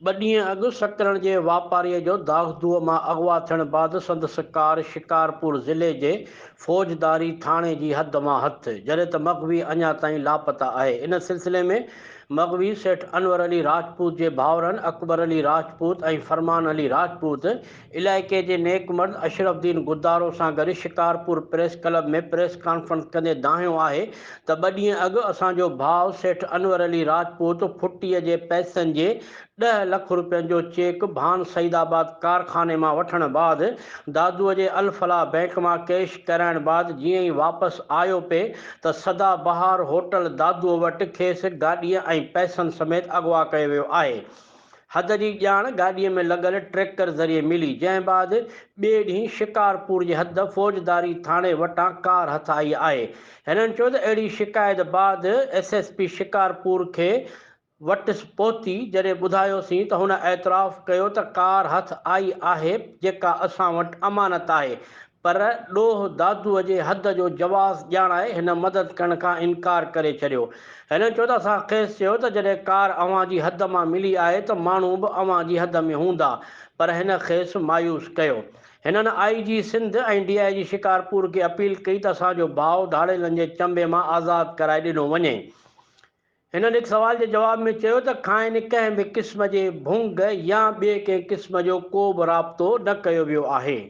ٻه ڏينهن اڳ سڪرنڊ جي واپاريء جو داغدوء مان اغوا ٿيڻ بعد سندس ڪار شڪارپور ضلعي جي فوجداري ٿاڻي جي حد مان هٿ، جڏهن ته مغوي اڃا تائين لاپتا آهي. ان سلسلي ۾ مغوي سيٺ انور علي راجپوت جي ڀائرن اڪبر علي راجپوت ۽ فرمان علي راجپوت علائقي جي نيڪ مرد اشرف الدين گدارو سان گڏ Shikarpur press club ۾ press conference ڪندي دانهيو آهي ته ٻه ڏينهن اڳ اسان جو ڀاء سيٺ انور علي راجپوت ڦٽيء جي پئسن جي ڏهه لک روپين جو چيڪ ڀان سعيد آباد ڪارخاني مان وٺڻ بعد دادوء جي الفلاح بئنڪ مان ڪيش ڪرائڻ بعد جيئن ئي واپس آيو پئي ته سدا بهار هوٽل دادوء وٽ کيس گاڏيء ۽ پئسن سميت اغوا ڪيو ويو آهي. حد جي ڄاڻ گاڏيء ۾ لڳل ٽريڪر ذريعي ملي، جنهن بعد ٻئي ڏينهن شڪارپور جي حد فوجداري ٿاڻي وٽان ڪار هٿ آئي آهي. هنن چيو ته اهڙي شڪايت بعد ايس ايس پي شڪارپور کي وٽس پهتي، جڏهن ٻڌايوسين ته هن اعتراف ڪيو ته ڪار هٿ آئي آهي جيڪا اسان وٽ امانت آهي پر ڏوهه دادوء جي حد جو جواز ڄاڻائي هن مدد ڪرڻ کان انڪار ڪري ڇڏيو. هنن چيو ته اسان کيس چيو ته جڏهن ڪار اوهان جي حد مان ملي آهي ته ماڻهو به اوهان جي حد ۾ هوندا پر هن کيس مايوس ڪيو. هنن آء جي سنڌ ۽ ڊي I جي شڪارپور کي اپيل ڪئي ته اسان جو ڀاء ڌاڙيلن جي چنبي مان آزاد ڪرائي ڏنو وڃي. هنن هڪ سوال جي جواب ۾ چيو ته کانئن ڪنهن به قسم جي ڀونگ يا ٻئي ڪنهن قسم جو ڪو به رابطو نه ڪيو ويو آهي.